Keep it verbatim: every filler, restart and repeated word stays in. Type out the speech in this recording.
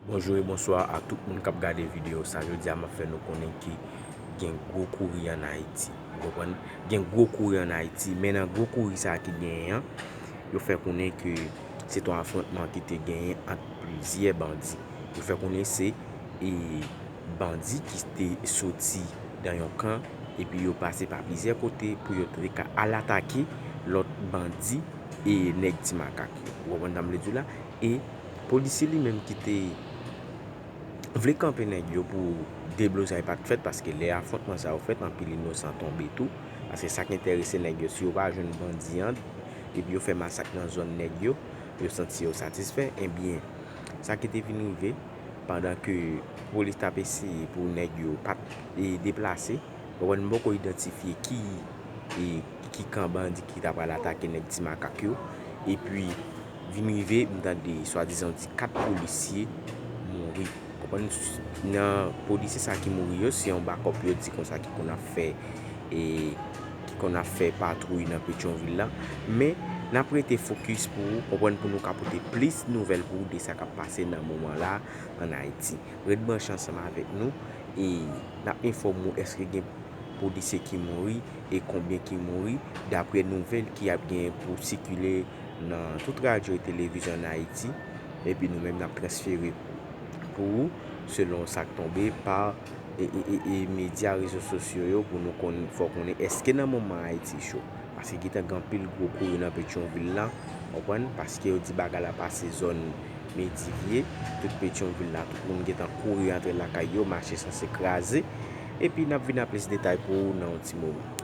Bonjou e bonswa a tout moun k ap gade videyo sa. Jodi a, m ap fè nou konnen ke gen gwo kouri ann Ayiti. Ou konprann? Gen gwo kouri ann Ayiti, men nan gwo kouri sa ki genyen an, yo fè konnen ke se t yon afwontman ki te genyen ant plizyè bandi. Yo fè konnen se, e, bandi ki te soti nan yon kan, epi yo pase pa plizyè kote pou yo te ka al atake lòt bandi e nèg Ti Makak yo. Ou konprann sa m vle di w la? E polisye li menm ki te vle kanpe nèg yo pou deblozay pa t fèt, paske lè afwontman sa yo fèt, anpil inosan tonbe tou. Paske sa k enterese nèg yo, si yo pa jwenn bandi an, epi yo fè masak nan zòn nèg yo, yo santi yo satisfè, ebyen, sa ki te vin rive, pandan ke polis t ap eseye pou nèg yo pa t, e, deplase, ou konprann, m poko idantifye ki, e, ki kan bandi ki ta pral atake nèg Ti Makak yo. Epi, vin rive, m tande swadizan di kat polisye mouri. Konprann, nan polisye sa ki mouri yo, se yon bakòp yo di konsa ki konn ap fè, e, ki konn ap fè patwouy nan Petyonvil la. Men, n ap rete fokis pou ou, konprann, pou nou ka pote plis nouvèl pou ou de sa k ap pase nan moman la ann Ayiti. Ret branche ansanm avèk nou e n ap enfòme w èske gen polisye ki mouri e konbyen ki mouri, daprè nouvèl ki ap gen pou sikile nan tout radyo e televizyon ann Ayiti. Epi nou menm, n ap transfere pou ou selon sa k tonbe pa, e, e, e, e medya, rezo sosyo yo pou nou konn, fè w konnen èske nan moman Ayiti cho. Paske gentan gen anpil gwo kouri nan Petyonvil la, konprann? Paske yo di bagay la pase zòn Medivye, tout Petyonvil la, tout moun gentan kouri antre lakay yo, mache sanse kraze. Epi n ap vin ak plis detay pou ou nan yon ti moman.